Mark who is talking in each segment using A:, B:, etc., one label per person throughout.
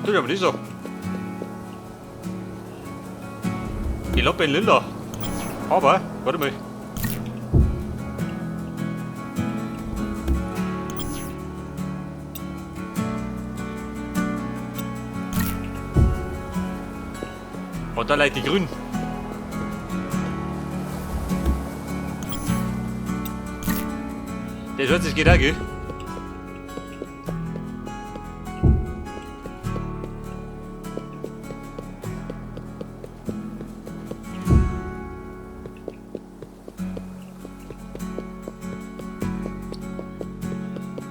A: Das ist aber nicht so. Die Lampe in lila. Aber, warte mal. Und da liegt die grün. Der hört sich geht auch, gell?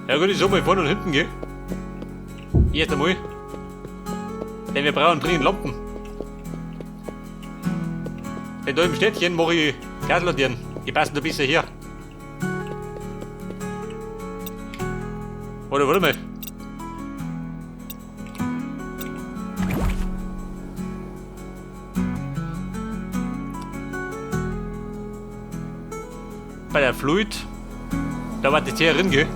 A: Ja gut, ich sag mal vorne und hinten, gell? Erst einmal. Denn wir brauchen dringend Lampen. Denn da im Städtchen mache ich Gaslaternen. Die passen da besser her. Oder warte mal. Bei der Fluid, da war das hier drin, gell?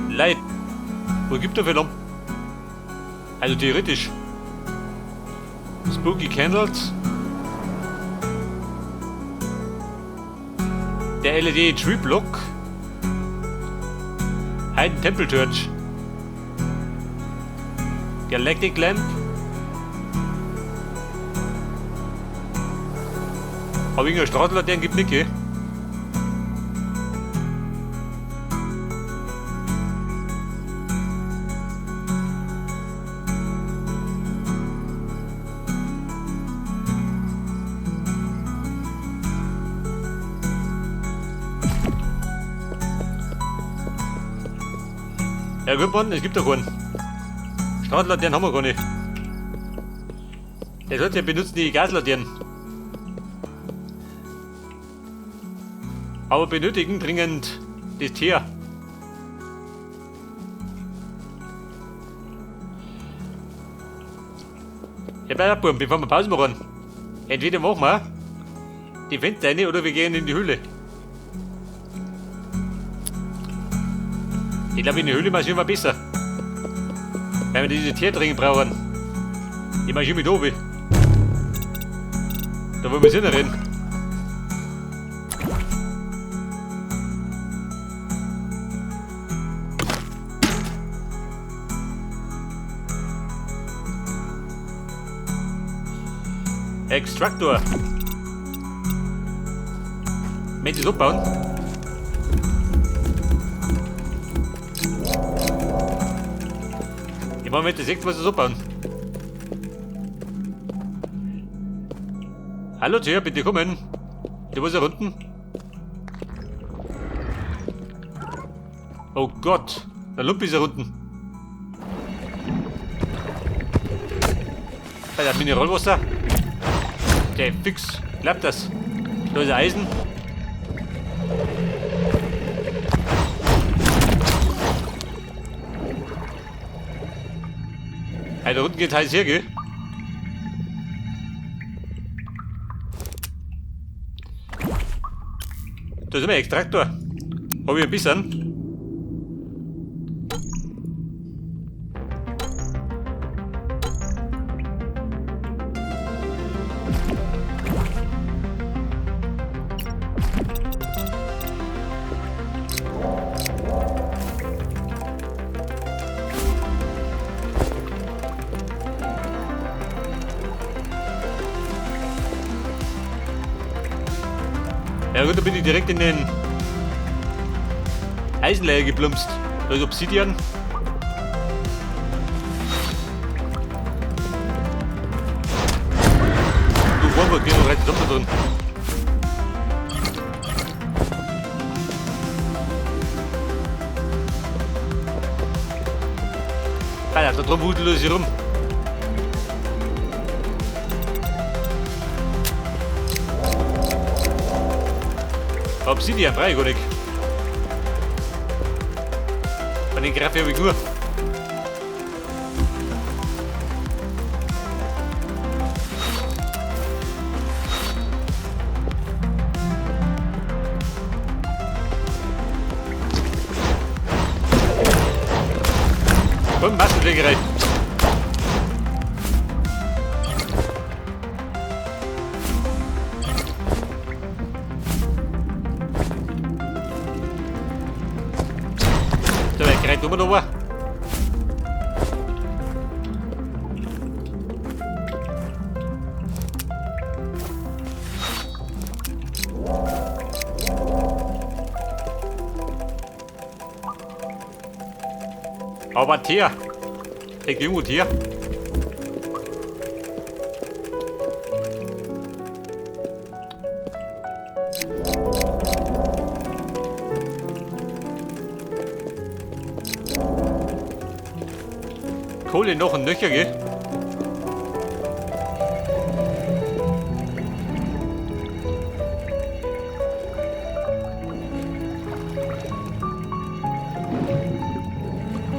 A: Leid. Wo gibt er für Lampen? Also theoretisch. Spooky Candles. Der LED Tree Block. Heiden Temple Church. Galactic Lamp. Hab ich irgendeine Straßenlaterne gibt nicht, gell? Ja gut, Mann, es gibt doch keinen. Straßenlaternen haben wir gar nicht. Der sollte ja benutzen die Gaslaternen. Aber benötigen dringend das Tier. Ja, bleib ab, bevor wir Pause machen. Entweder machen wir die Fenster rein oder wir gehen in die Höhle. Ich glaube, in die Höhle marschieren wir besser. Weil wir diese Tiere dringend brauchen. Ich marschiere mit oben. Da wollen wir hinrennen. Extraktor. Möchtest du das abbauen? Ich meine, wenn du siehst, was das abbauen. Hallo Tür, bitte kommen. Du warst da unten. Oh Gott, der Lump ist da unten. Bei der Mineralwasser. Der fix, klappt das. Da ist Eisen. Hey, da unten geht heiß her, gell? Da ist immer ein Extraktor. Hab ich ein bisschen. Ja gut, da bin ich direkt in den Eisenlayer geplumpst. Da ist Obsidian. Du Wurm, geh noch rein zusammen da drin. Alter, da drum wudelt er sich rum. Obsidian, freiwillig. Bei den Grafik habe ich nur. Komm, Massenfliegerei. Da wär gerät um noch. Aber Tier. Liegt irgendwo Tier. Kohle noch und nöcher, gell?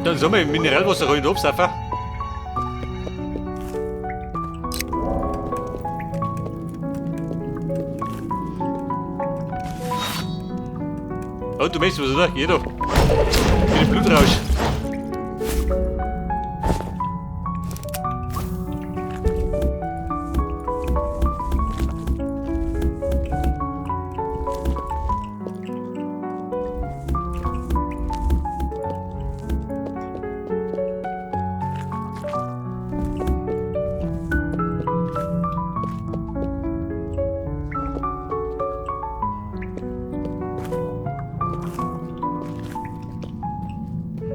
A: Dann sollen wir Mineralwasser rein absaufen. Oh, du möchtest was, oder? Geh doch. Mit dem Blutrausch.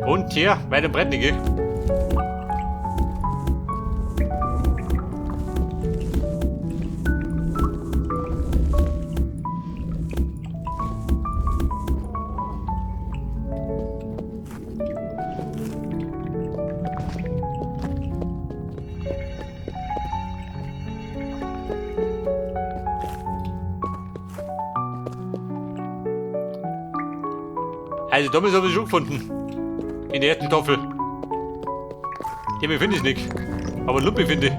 A: Und hier, weiter Brett, gell? Also, damals habe ich schon gefunden. In der ersten Staffel. Ja, mir finde ich nicht. Aber Lumpe finde ich.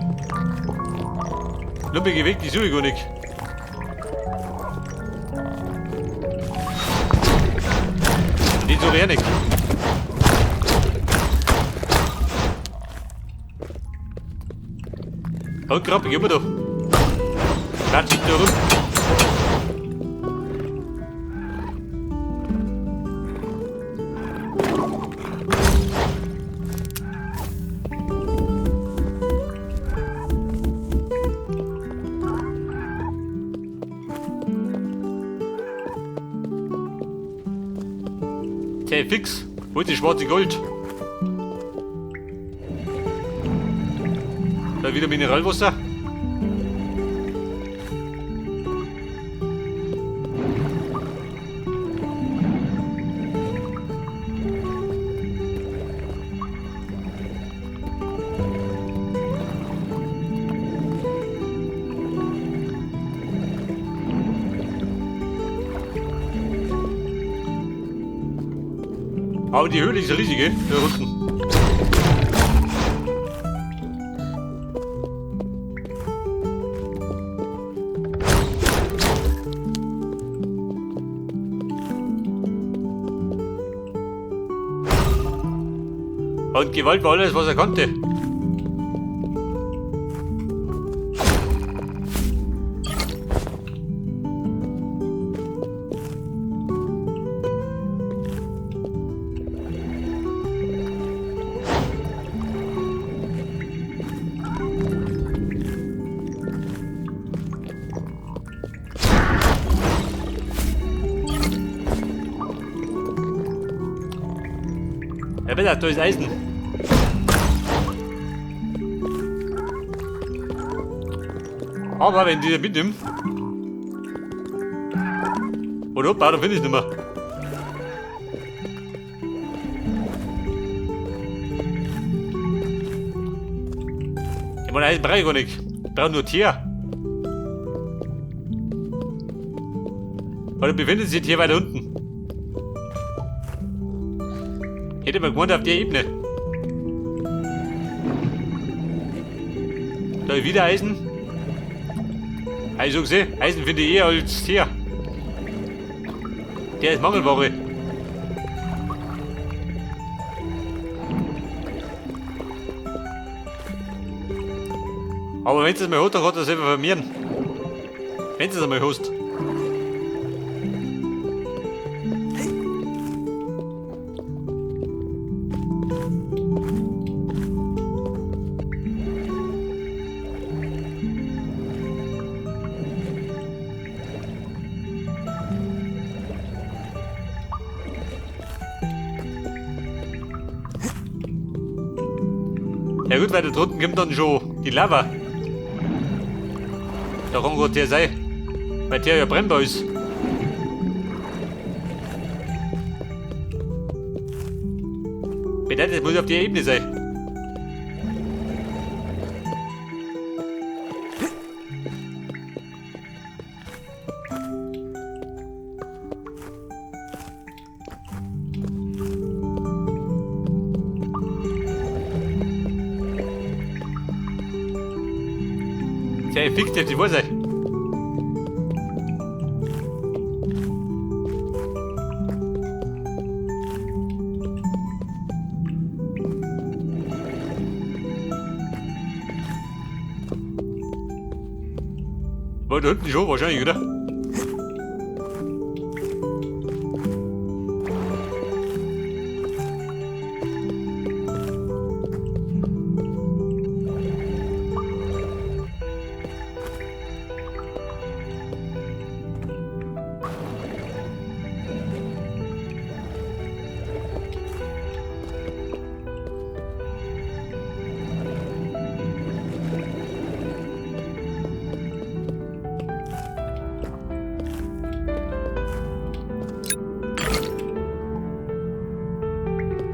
A: Lumpe geh weg, die suche ich gar nicht. Die suche ich auch nicht. Und Krabbe, geh mal da. Klatsch ich da rum. Okay, fix. Wo ist die schwarze Gold? Da wieder Mineralwasser. Aber die Höhle ist riesig, gell? Da unten. Und Gewalt war alles, was er konnte. Ja, bitte, da ist Eisen. Aber wenn die mitnimmt. Oder hoppla, dann finde ich nicht mehr. Ich meine, Eisen brauche ich gar nicht. Ich brauche nur Tier. Oder befindet sich hier weiter unten? Hätte man gewohnt auf der Ebene. Da ist wieder Eisen. Also gesehen, Eisen finde ich eher als Tier. Der ist Mangelware. Aber wenn es mal hat, dann kann das selber vermehren. Wenn du es einmal hast. Ja gut, weil da drunten kommt dann schon die Lava. Da kann grad der sein. Weil der ja brennbar ist. Bedeutet, es muss auf der Ebene sein. Sehr effektiv, die Wurzel. War da hinten schon wahrscheinlich, oder?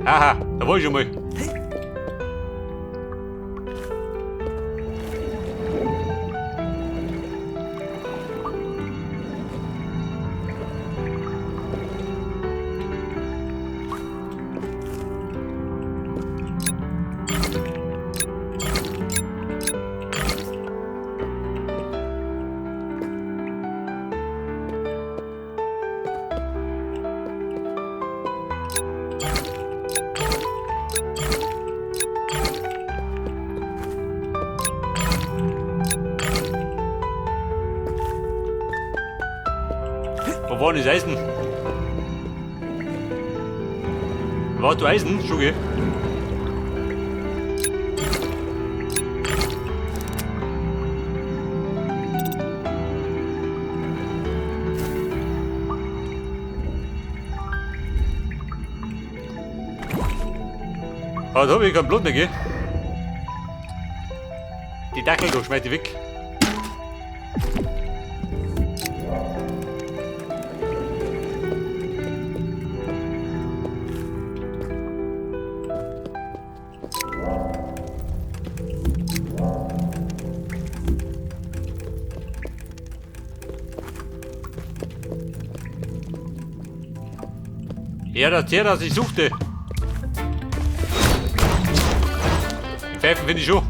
A: Aha, da war ich schon mal. Wo war denn das Eisen? War du Eisen? Schon, gell? Ah, da hab ich kein Blut mehr, gell? Die Dackel da, schmeiß die weg. Ja, das der, das ich suchte. Die Pfeifen finde ich schon.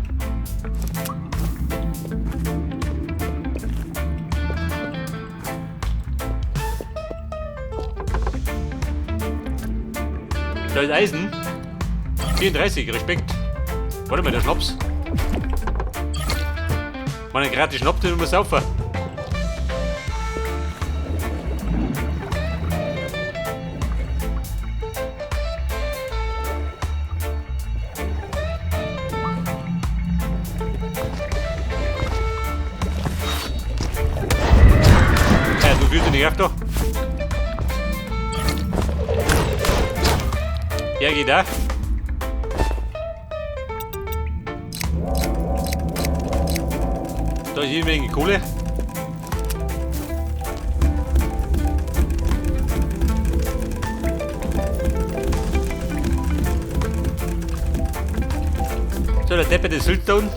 A: Da ist Eisen. 34, Respekt. Warte mal, der Schnaps. Meine gratis Schnaps, den muss saufen. Ja, du fühlst dich nicht auf da. Ja, geht da. Da ist jede Menge Kohle. So, der Deppe, das Sylt da unten.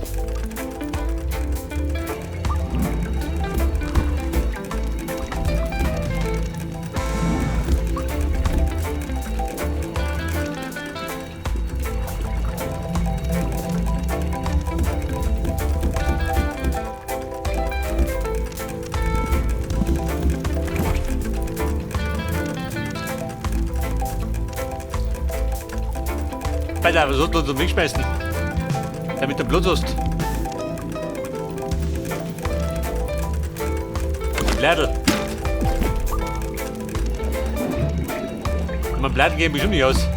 A: Alter, was sollten wir uns wegschmeißen? Damit du Blut hast. Blädel. Mein Blädel gehen bestimmt nicht aus.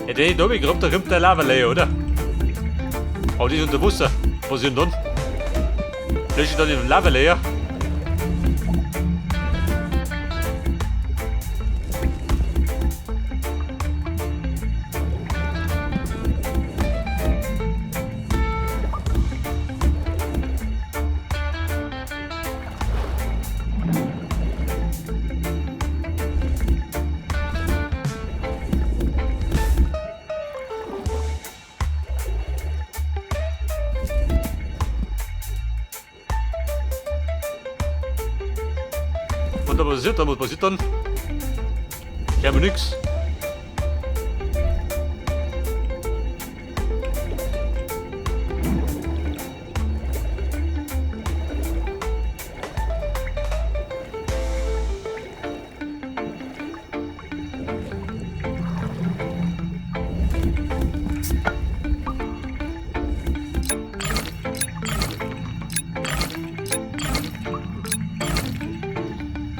A: Ja, der da gegraben, da kommt der Lava-Layer, oder? Aber die ist unter Wasser. Was ist denn dann? Lösche ich dann den Lava-Layer? Und da passiert dann, was passiert dann? Ja, aber nix.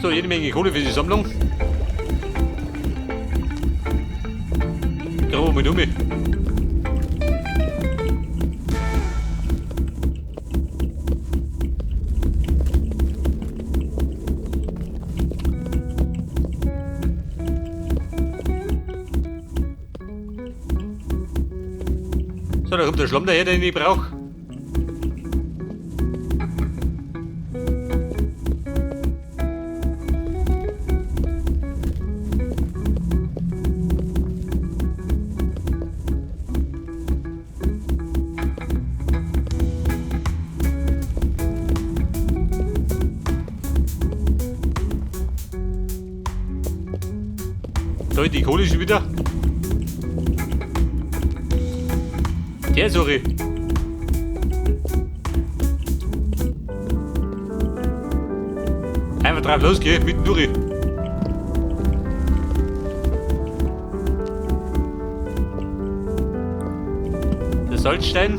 A: So, jede Menge Kohle für die Sammlung. Graben wir mit um. So, da kommt der Schlamm daher, den ich brauche. Da die Kohle schon wieder. Der, sorry. Einfach drauf losgehen, mitten durch. Der Salzstein.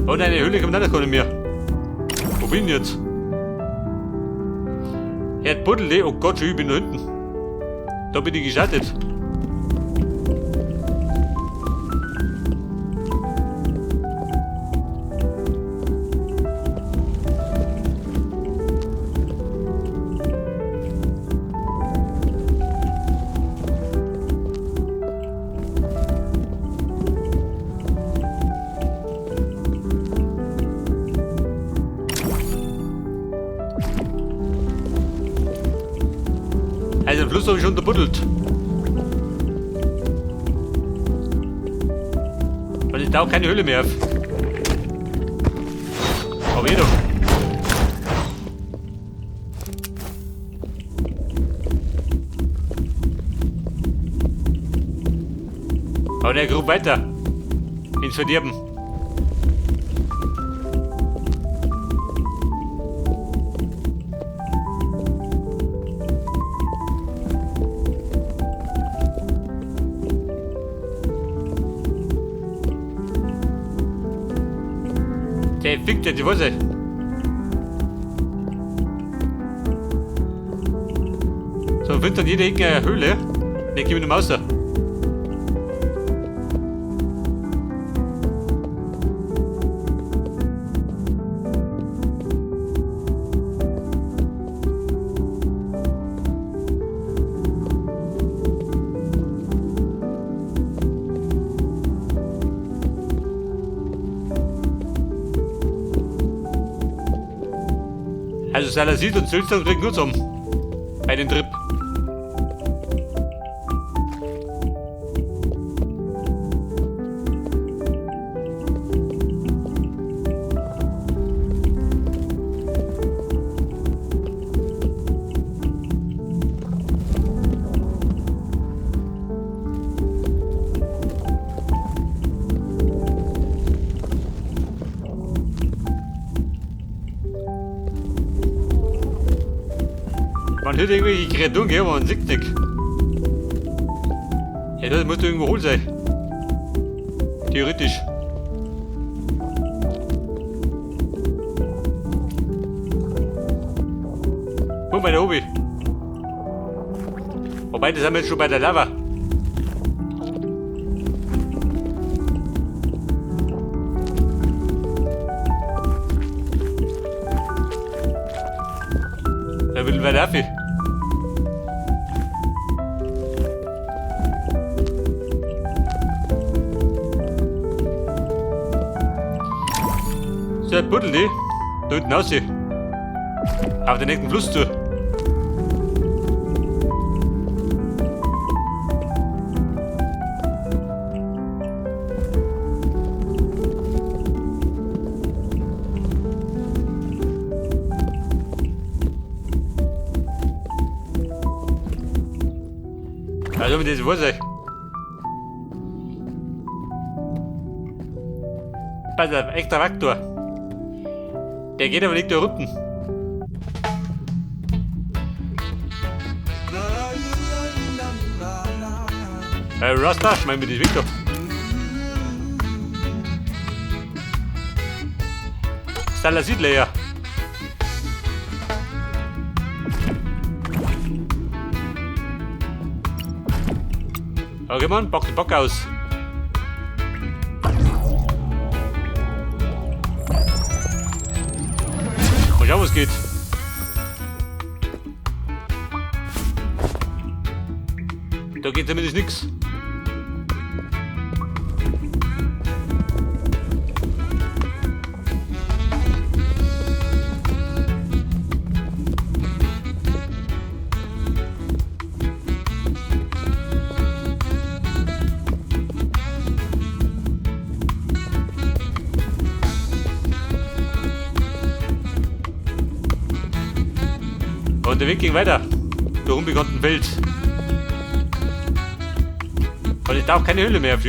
A: Oh nein, die Höhle kommt auch nicht mehr. Wo bin ich jetzt? Herr Buddel, oh Gott, ich bin da hinten. Da bin ich gestartet. Also den Fluss habe ich schon unterbuddelt. Und ich tauche keine Höhle mehr auf. Aber eh doch. Aber der grub weiter. Ins Verderben. Der fickt ja die Hose. So, man findet dann jede Ecke eine Höhle. Ne, geh ich nicht mehr raus. Also Salasit und Sülzern kriegen nur zum bei dem Trip. Man hört irgendwelche Kreaturen, gell, aber man sieht nichts. Ja, das muss doch irgendwo hohl sein. Theoretisch. Guck mal, der Obi. Wobei, das haben wir jetzt schon bei der Lava. Da will wer dafür. So, ein Buddel, die. Da unten aussehen. Auf den nächsten Fluss zu. Also mit diesem Wurzel. Pass auf, extra Faktor. Der geht aber nicht da unten. Rasta, ich meine mit dem Victor. Stalasit-Layer. Okay, Mann, pack den Bock aus. Mal schauen, was geht. Da geht zumindest nix. Und der Weg ging weiter. Durch unbekannten Welt. Und ich tauche keine Höhle mehr auf.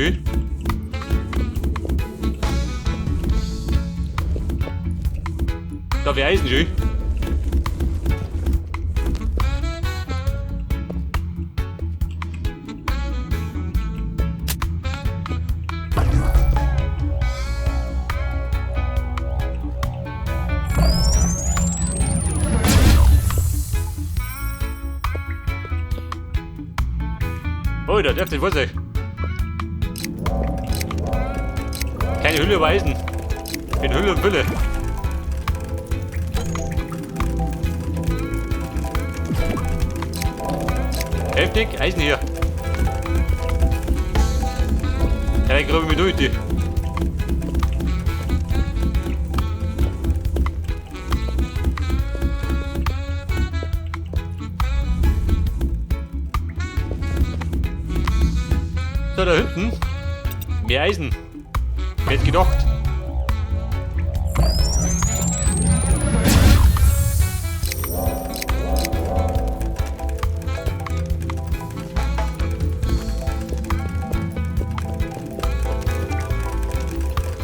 A: Da wäre Eisen schön. Oh, da dürfte ich wohl sein. Keine Hülle über Eisen. In Hülle und Fülle. Heftig, Eisen hier. Ja, ich grabe mich durch die. So, da hinten. Mehr Eisen. Hätte gedacht.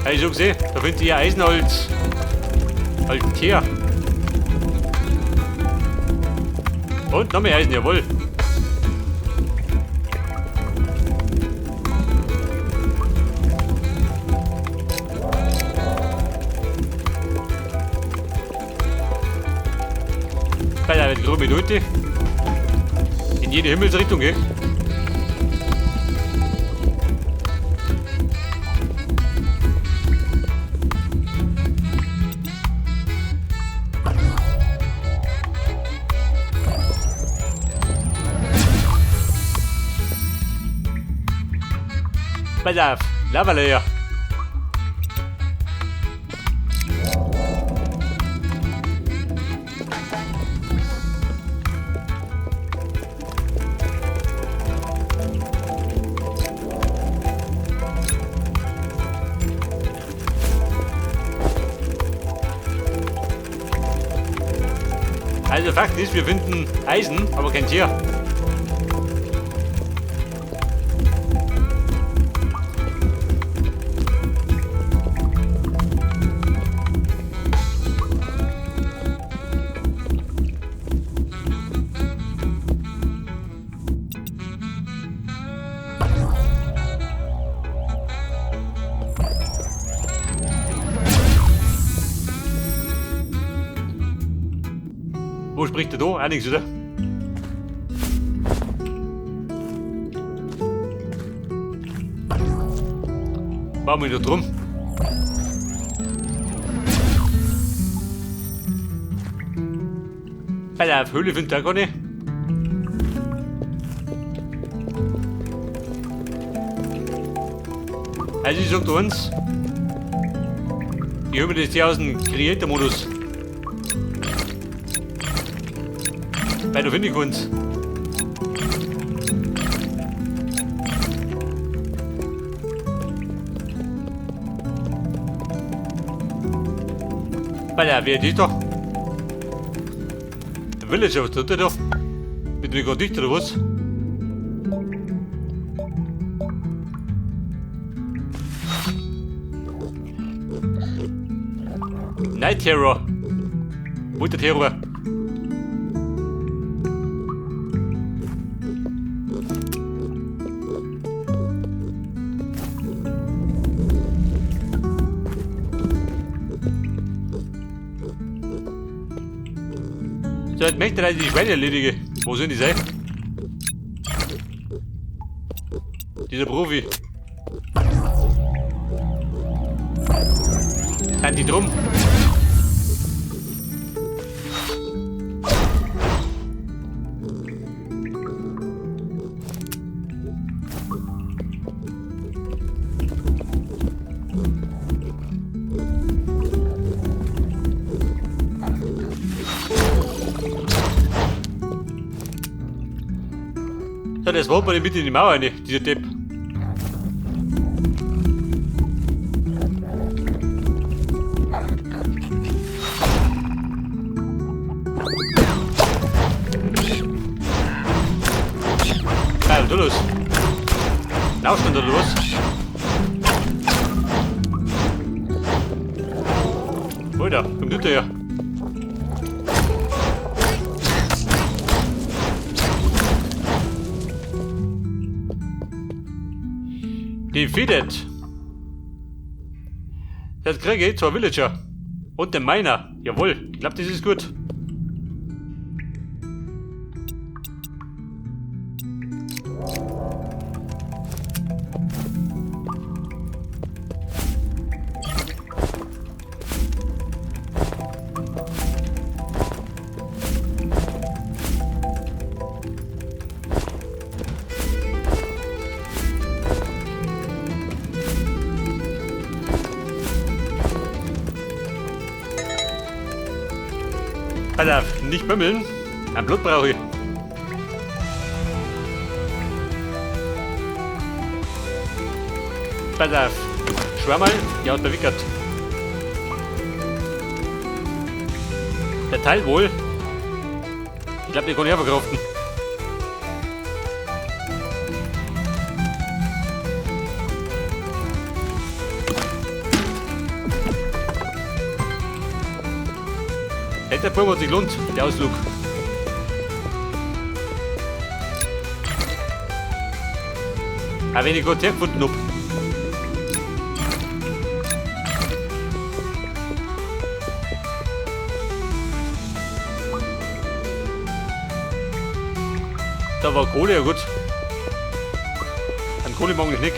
A: Hab ich schon gesehen, da findet ihr Eisen als Tier. Und noch mehr Eisen, jawohl. Bei der grobe Minute. In jede Himmelsrichtung, gell? Pass auf, Lava-Layer. Also Fakt ist, wir finden Eisen, aber kein Tier. Wo spricht der da? Auch nichts, oder? Bauen wir da drum. Bei der Höhle findet er gar nicht. Also ich sag uns, ich hol mir das hier aus dem Creator-Modus. Weil da finde ich uns. Weil der, wer ist doch? Der Villager, was tut der da? Bin ich gerade dicht oder was? Night Terror. Wo ist der Terror? So, jetzt möchte ich die Schweine erledigen. Wo sind die sein? Dieser Profi. Sind die drum? So, das wollte man mit in die Mauer rein, dieser Depp. Ah, was ist los? Laufstand oder was? Alter, komm du her. Defeated. Das kriege ich 2 Villager. Und den Miner. Jawohl, ich glaub, das ist gut. Alter, nicht bimmeln. Ein Blut brauche ich. Pass auf. Schwör mal, ja, hat der wickert. Der Teil wohl. Ich glaub, den kann ich auch verkraften. Der Bub hat sich gelohnt, der Ausflug. Auch wenn ich gerade hergefunden hab. Da war Kohle, ja gut. An Kohle mag ich nicht.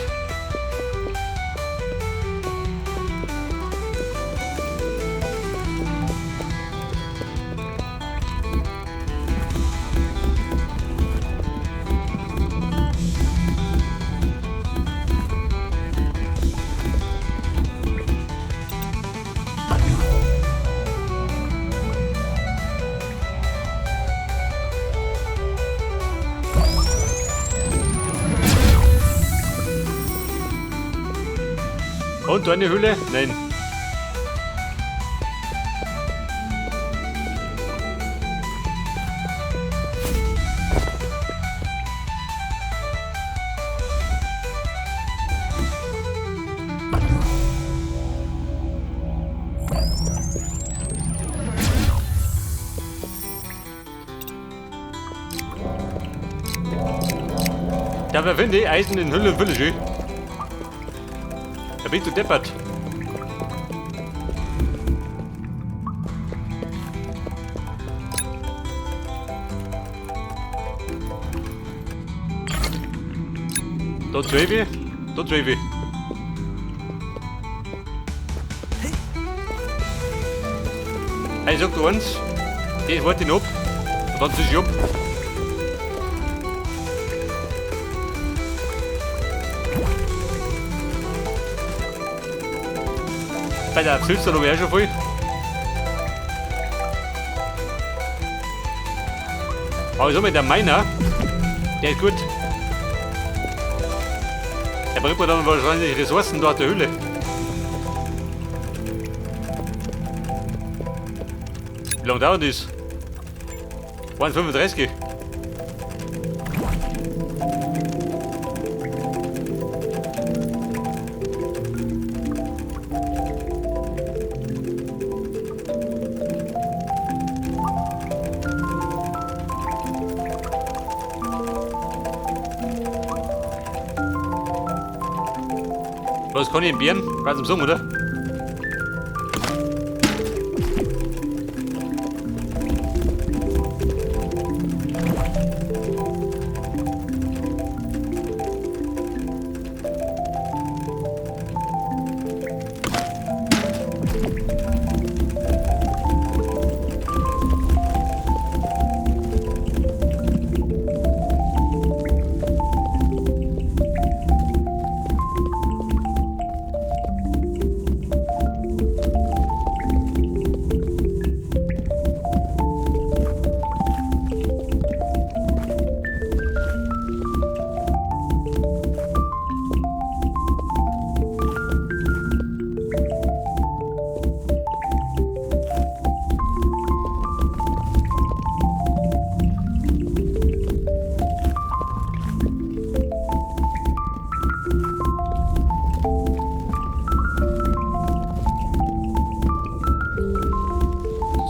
A: Und eine Höhle? Nein. Ja, wer findet Eisen in Hülle und Fülle, Da bist du deppert. Da 12, da 12. Ich sag dir eins, das warte ich noch ab und dann zieh ich ab. Bei der Pilze habe ich auch schon voll. Aber ich sag mal, der Miner, der ist gut. Der bringt mir dann wahrscheinlich Ressourcen da aus der Höhle. Wie lange dauert das? 1,35. Was kann ich entbehren? Ganz im Sommer, oder?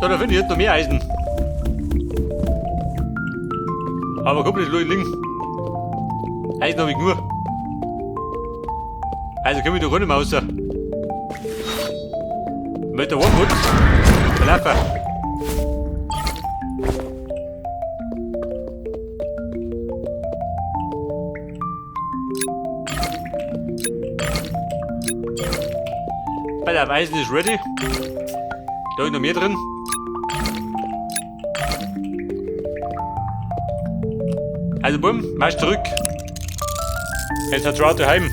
A: So, da finde ich jetzt noch mehr Eisen. Aber komplett liegen. Eisen habe ich nur. Also komme ich da gar nicht mehr raus. Mit der One-Foot. Verlaufen. Bei der Eisen ist ready. Da ist noch mehr drin. Also bumm, marsch zurück. Jetzt hat Auto heim.